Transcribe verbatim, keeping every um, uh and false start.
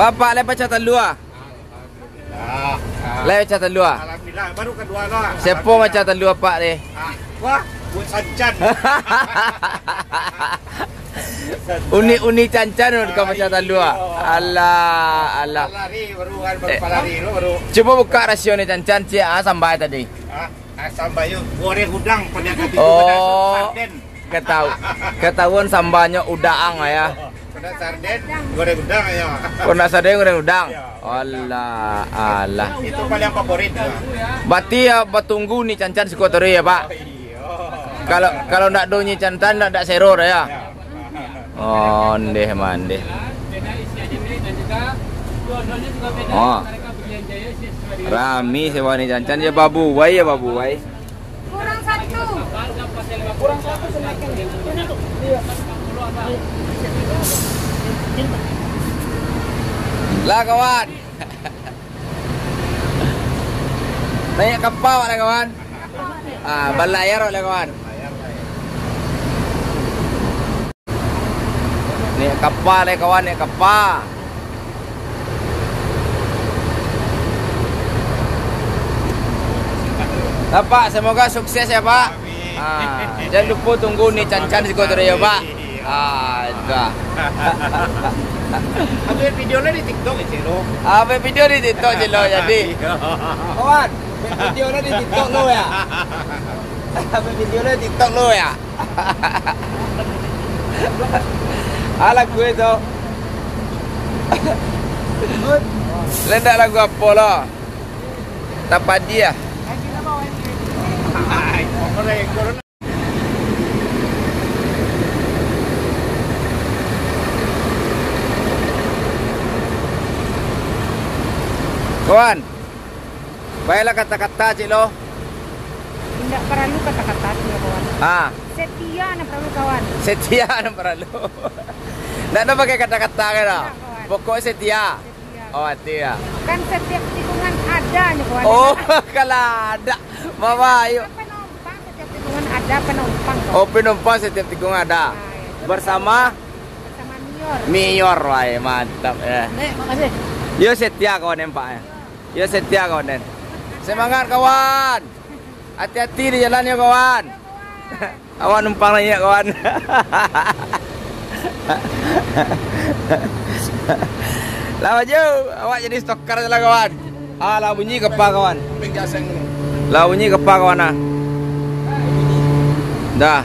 Apak lai pacah talua? Ah, ah. Lai pacah talua? Alhamdulillah, baru kadua lah. Siapa macam talua apak ni? Ah, wah, buat sancan. Uni-uni cancan tu ka macam talua. Alah, alah. Lari baru kan, baru Eh. lari tu baru. Cubo buka rasio ni cancan, ciek, ah, sambai tadi. Ah, ah, sambai tu goreng udang pada kali tu, Oh. pada sarden. Katau-, katahuan sambanyo udaang, ya. Pada sarden, goreng udang, ya. Kok nak sarden goreng udang? Ya. Alah, alah. Itu paling favorit, ya. Berarti ya batunggu ni cancan siko tadi ya, Pak? Iya. Kalau, kalau ndak do ni cancan, ndak, ndak sero dah, ya? Ya. Oh, ndeh mandeh. Oh. Rami sewa ni cancan ya babu, wai ya babu, wai. Kurang satu. Lah, kawan. Naiak kapa awak lah, kawan. Ah, balayar awak lah, kawan. Naiak kapa lah, kawan, naiak kapa. Lah, Pak, semoga sukses ya, Pak. Amin. Ah, jangan lupa tunggu ni cancan siko tadi ya, Pak. Ah, itu ah. Ambil video lah di TikTok, Cik, lo. Ambil video di TikTok, Cik, lo, jadi. Iya. Kawan, ambil video lah di TikTok lo ya. Ambil video lah di TikTok lo ya. Ah, lagu itu. Lendak lagu apa lah? Tapadi ah. Kawan, baiklah kata-kata, Cik, lo. Indak paralu kata-kata tu, ya, kawan. Ah. Setia nan paralu, kawan. Setia nan paralu. Ndak ada pakai kata-kata kan, dah? Indak, kawan. Pokok setia. Setia. Oh, setia. Kan setiap tikungan ada nyo, kawan. Oh, kalau ada. Mama, ayo. Kan penumpang, setiap tikungan ada penumpang, kawan. Oh, penumpang setiap tikungan ada. Ah, iya. Bersama? Bersama Mior. Mior, wai, mantap, ya. Nek, makasih. Yo, setia, kawan, nampak, ya. Yo, setia, kawan, den. Semangat, kawan. Hati-hati di jalan, yo, kawan. Awak numpang naiak, kawan. Lah, maju. Awak jadi stoker lah, kawan. Ah, lah bunyi kapa, kawan. Lah bunyi kapa, kawan, ah. Dah.